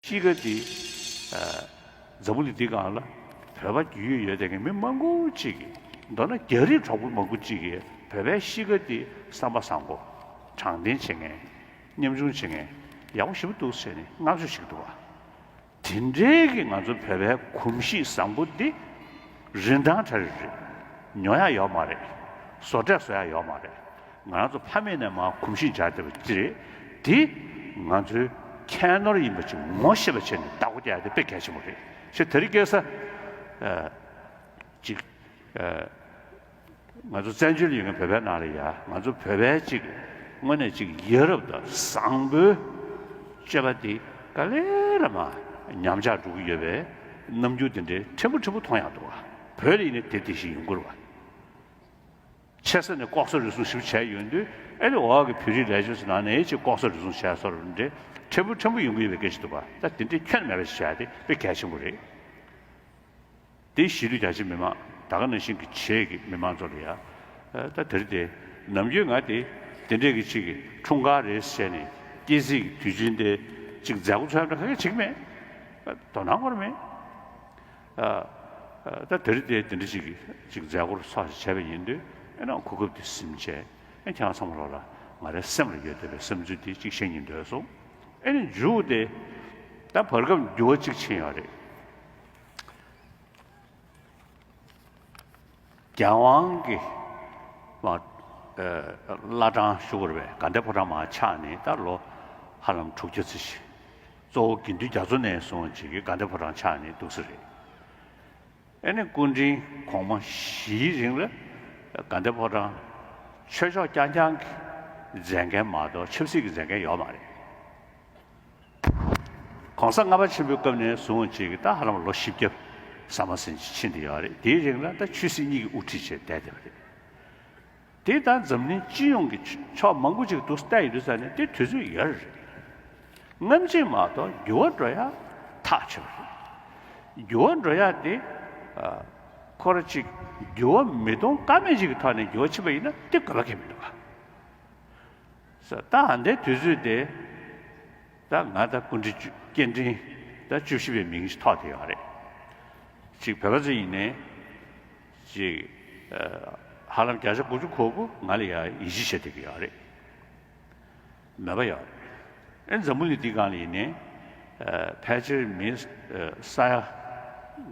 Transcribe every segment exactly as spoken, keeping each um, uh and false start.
གཤིས་ཀ་འདི། ཨ། འཛམ་བུ་གླིང་འདི་སྒང་ལ་བོད་པ་རྒྱུས་ཡོད་དེ་གི་མི་མང་པོ་ཅིག་གིས། མདོར་ན་རྒྱ་རིགས་གྲོགས་པོ་མང་པོ་ཅིག་གིས་བོད་པའི་གཤིས་ཀ་འདི་བསམ་པ་བཟང་པོ། དྲང་བདེན་བྱེད་མཁན། ཉམ་ཆུང་བྱེད་མཁན། ཡག་པོ་ཞེ་པོ་འདུག་ཟེར་ནས་བསྔགས་བརྗོད་བྱེད་ཀྱི་འདུག་བ། དེ་འདྲའི་གི་ང་ཚོ་བོད་པའི་གོམས་གཤིས་བཟང་པོ་འདི་རིན་ཐང་ཆ་རེ་རེད། ཉོ་ཡག་ཡོད་མ་རེད། བཟོ་གྲྭས་བཟོ་ཡག་ཡོད་མ་རེད། ང་རང་ཚོ་ཕ་མེས་ནས་མར་གོམས་གཤིས་འཇགས་བསྡད་པ་ཅི་རེད། དེ་ང་ཚོའི་ཁྱད་ནོར་ཡིན་པ་ཅིག་ངོ་ཤེས་པ་བྱས་ནས་བདག་པོ་རྒྱག་ཡག་དེ་དཔེ་གལ་ཆེན་པོ་རེད། ཞེས་དེ་རིང་ཁ་སང་། ཨ། ཅིག་ཨ། ང་ཚོ་བཙན་བྱོལ་ཡོད་མཁན་བོད་པའི་ནང་ལ་ཡ། ང་ཚོ་བོད་པའི་ཅིག་དངོས་གནས་ཅིག་ཡ་རབས་དང་བཟང་པོའི་སྤྱོད་པ་འདི་ག་ལེ་ལ་མར་ཉམས་ཆག་འགྲོ་གི་ཡོད་པའི་རྣམ་འགྱུར་འདི་འདྲའི་ཕྲན་བུ་ཕྲན་བུ་མཐོང་ཡག་འདུག་བ། བོད་ལ་ཡིན་ན་དེ་དེ་བཞིན་ཡོང་གི་རེད་བ། ཆེ་ས་ནས་ལྐོག་ཟ་རུལ་སུངས་ཞིབ་བྱས་ཡོང་དུས། ཨ་ནི་འོག་གི་བོད་རིགས་ལས་བྱེད་ཚོ་ནང་ནས་ཅིག་ལྐོག་ཟ་རུལ་སུངས་བྱས་སོང་རེད། ཕྲན་བུ་ཕྲན་བུ་ཡོང་གི་ཡོད་པའི་སྐད་ཆ་འདུག་བ། ད་དེ་འདྲའི་ཁྱོན་མེད་པ་ཞིག་བྱས་ཏེ་དཔེ་གལ་ཆེན་པོ་རེད། དེ་གཞིས་ལུས་རྒྱ་ཆེ་མི་མང་ད་ག་ནང་བཞིན་གྱི་བྱེས་ཀྱི་མི་མང་ཚོ་ལ་ཡ། ཨ། ད་དེ་རིང་དེ་ནམ་རྒྱུན་ང་དེ་དེ་འདྲས་ཀྱི་ཅིག་གི་འཁྲུངས་སྐར་རེད་ཟེར་ནས་སྐྱེས་རྩིས་ཀྱི་དུས་ཆེན་དེ་ཅིག་མཛད་སྒོ་འཚོགས་ཡག་འདྲ་ག་གེ་བྱེད་ཀྱི་མེད། ཨ། དོ་སྣང་སྐོར་མེད། ཨ། ཨ། ད་དེ་རིང་དེ་དེ་འདྲ་ཅིག་གི་ཅིག་མཛད་སྒོ་ཚོགས་ཤིག་བྱས་པ་ཡིན་དུས། ཨེ་ན་གོ་སྐབས་དེ་ཟིན་བྱས། ཨེ། ཁྱེད་རང་ཚང་མ་ལོག་ལ་ང་རའི་སེམས་ལ་ཡོད་བསྡད་པའི་བསམ་ཚུལ་དེ་ཅིག་བཤད་སྙིང་འདོད་སོང་། ཨེ་ནི་མཇུག་དེ་ད་བར་སྐབས་འགྱུར་བ་ཅིག་ཕྱིན་ཡོད་རེད། རྒྱལ་དབང་གི་མ། ཨ། བླ་བྲང་ཞུ་དགོས་རེད་པས། དགའ་ལྡན་ཕོ་བྲང་མར་ཆགས་ནས་ད་ལོ་ཧ་ལམ་དྲུག་བརྒྱ་ཙམ་ཞིག་གཙོ་བོ་དགེ་འདུན་རྒྱ་མཚོ་ནས་བཟུང་བྱེད་ཀྱི་དགའ་ལྡན་ཕོ་བྲང་ཆགས་ནས་འདུག་ས་རེད། ཨེ་ནི་སྐུ་ཕྲེང་གོང་མ་བཞིའི་རིང་ལ་དགའ་ལྡན་ཕོ་བྲང་ཆོས་ཕྱོགས་རྐྱང་རྐྱང་གི་མཛད་འགན་མ་གཏོགས་ཆབ་སྲིད་ཀྱི་མཛད་འགན་ཡོད་མ་རེད། གོང་ས་ལྔ་པ་ཆེན་པོའི་སྐབས་ནས་བཟུང་བྱས་ཀྱི་ད་ཧ་ལམ་ལོ་བཞི་བརྒྱ་ཟ་མ་ཟིན་ཅིག་ཕྱིན་བསྡད་ཡོད་རེད། དེའི་རིང་ལ་ད་ཆོས་སྲིད་གཉིས་ཀྱིས་དབུ་ཁྲིད་བྱས་བསྡད་བསྡད་པ་རེད། དེ་ད་འཛམ་གླིང་སྤྱི་ཡོངས་ཀྱི་ཕྱོགས་མང་པོ་ཅིག་ཏུ་བལྟས་ཡོང་དུས་ཙ་ནས་དེ་དུས་ཚོད་ཡོལ་རེད། སྔ་ཕྱི་མ་གཏོགས་འགྱུར་བ་འགྲོ་ཡ་ཐག་ཆོད་པ་རེད། འགྱུར་བ་འགྲོ་ཡ་དེ། ཨ། ཁོ་རང་ཅིག་འགྱུར་བ་མི་གཏོང་ཀ་མེད་ཅིག་གི་ཐོག་ནས་འགྱུར་བ་ཕྱིན་པ་ཡིན་ན་དེ་དགོས་པ་གང་ཡང་མི་འདུག་ག་ས། ད་ཨ་འདའི་དུས་ཚོད་དེ། ད་ང་ད་སྐུ་ཕྲེང་བཅུ། སྐུ་ཕྲེང་ད་བཅུ་བཞི་པའི་མིང་ཞིག་ཐོགས་བསྡད་ཡོད་རེད། ཅིག་བོད་པ་ཚོ་ཡིན་ནའི་ཅིག་ཨ། ཧ་ལམ་བརྒྱ་ཆ་དགུ་བཅུ་གོ་དགུ་ང་ལ་ཡ་ཡིད་ཆེས་བྱེད་བསྡད་ཀྱི་ཡོད་རེད། མོས་པ་ཡོད་རེད། ཨེ། འཛམ་བུ་གླིང་འདིའི་སྒང་ལ་ཡིན་ནའི། ཨ། ཕལ་ཆེར་མི། ཨ། ས་ཡ་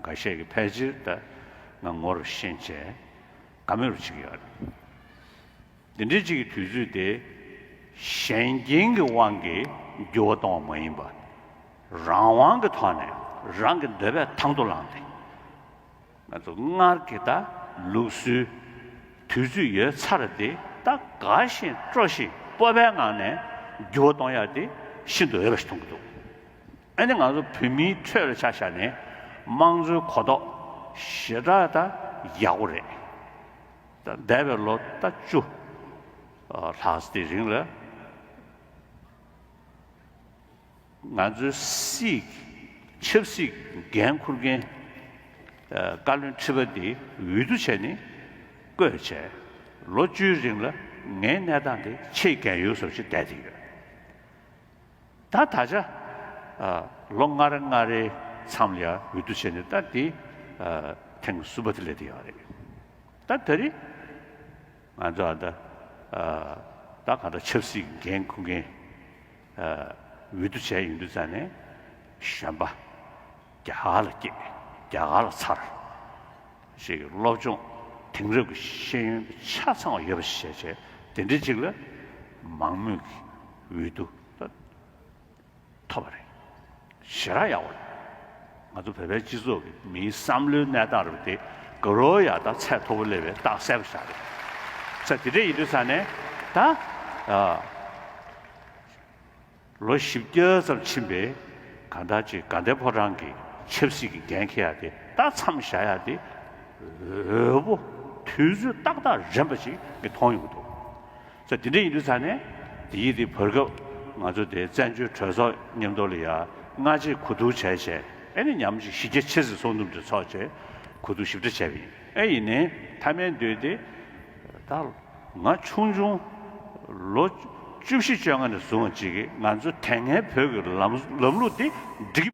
འགའ་ཤས་ཀྱིས་ཕལ་ཆེར་ད་ང་ངོ་རུ་ཤེས་བྱས་དགའ་མོས་རུ་བྱེད་ཀྱི་ཡོད་རེད། འདི་འདྲའི་ཅིག་གི་དུས་ཚོད་དེ་གཞན་རྐྱེན་གྱི་དབང་གིས་འགྱུར་བ་གཏོང་བ་མ་ཡིན་པ། རང་དབང་གི་ཐོག་ནས་རང་གི་འདོད་པས་དང་དུ་བླངས་ཏེ། ང་ཚོ་སྔར་གྱི་ད་ལུགས་སྲོལ་དུས་ཚོད་ཡོལ་ཚར་དེ་ད་དགའ་བཞིན་སྤྲོ་བཞིན་སྤོབས་པའི་ངང་ནས་འགྱུར་བ་གཏོང་ཡག་དེ་ཤིན་ཏུ་འོས་པ་ཞིག་མཐོང་གི་འདུག་ཨ་ནི་ང་ཚོ་བོད་མིའི་ཁྲོད་ལ་ཆ་བཞག་ནས་དམངས་གཙོའི་གོ་རྟོགས་ཞེ་དྲག་ད་ཡག་པོ་རེད། ད་འདས་པའི་ལོ་ད་བཅུ་ལྷག་ཙམ་དེའི་རིང་ལ་ང་ཚོའི་སྲིད་ཀྱི་ཆབ་སྲིད་ཀྱི་འགན་འཁུར་མཁན་བཀའ་བློན་ཁྲི་པ་འདི་འོས་བསྡུ་བྱས་ནས་བསྐོས་བྱས། ལོ་བཅུའི་རིང་ལ་ངའི་གནས་སྟངས་དེ་ཆེས་རྒན་ཡོལ་བཟོ་ཞིག་བསྡད་དེ་ཡོད། ད་ད་ཆ་ཨ། ལོ་ལྔ་རེ་ལྔ་རེའི་མཚམས་ལ་ཡ་འོས་བསྡུ་བྱས་ནས་ད་འདི་ཨ། ཐེངས་གསུམ་པ་དེ་སླེབས་བསྡད་ཡོད་རེད། ད་ད་རེས་ང་ཚོ་ཨ། ད་ཨ། ད་གང་ལྟར་ཆབ་སྲིད་ཀྱི་འགན་འཁུར་མཁན་ཨ། འོས་བསྡུ་བྱས་ཡོང་དུས་ཙ་ནས་གཞོན་པ་རྒྱ་གར་ལ་སྐྱེས། རྒྱ་གར་ལ་འཚར། ཞིག་སློབ་སྦྱོང་དེང་རབས་ཀྱི་ཤེས་ཡོན་ཆ་ཚང་བ་ཡོད་པ་ཞིག་བྱས་བྱས་དེ་འདྲའི་ཅིག་ལ་མང་མོས་ཀྱི་འོས་བསྡུ་ཐོབ་པ་རེད། ཞེ་དྲག་ཡག་པོ་རེད། ང་ཚོ་བོད་པའི་སྤྱི་ཚོགས་ཀྱི་མིའི་བསམ་བློའི་གནས་སྟངས་རེད་པ། དེ་དགའ་རབ་ཡག་དང་ཚད་མཐོ་པོ་སླེབས་པའི་རྟགས་གསལ་པོ་ཞིག་རེད། ས་དེ་འདྲ་ཡིན་དུས་ཙ་ནས་ད་ཨ། ལོ་བཞི་བརྒྱ་ཙམ་ཕྱིན་པའི་གང་ལྟར་ཅིག་དགའ་ལྡན་ཕོ་བྲང་གི་ཆབ་སྲིད་ཀྱི་འགན་འཁྱེར་ཡག་དེ་ད་མཚམས་བཞག་ཡག་དེ་འོས་པོ་དུས་ཚོད་ཏག་ཏག་རན་པ་ཞིག་གི་མཐོང་ཡོང་གི་འདུག་ས་དེ་འདྲ་ཡིན་དུས་ཙ་ནས་དེ་ཡིན་དེ་བར་སྐབས་ང་ཚོ་དེ་བཙན་བྱོལ་གྲོས་ཚོགས་མཉམ་དུ་ལ་ཡ་སྔ་རྗེས་གོ་བསྡུར་བྱས་བྱས་ཨེ་ནི་ཉམས་ཅིག་གཞི་རྒྱ་ཆེ་ཙམ་ཚོགས་འདུ་འདྲ་ཚོགས་བྱས་གོ་བསྡུར་ཞིབ་ཕྲ་བྱས་པ་ཡིན། ཨེ་ཡིན་ནའི་མཐའ་མའི་མདུན་དེ་ད་ང་ཆུང་ཆུང་ལོ་ བཅུ་བཞི་བཅོ་ལྔ་ནས་བཟུང་བ་ཅིག་གིས་ང་ཚོ་དེ་སྔའི་བོད་ཀྱི་ལམ་ལམ་ལུགས་འདི་འགྲིག་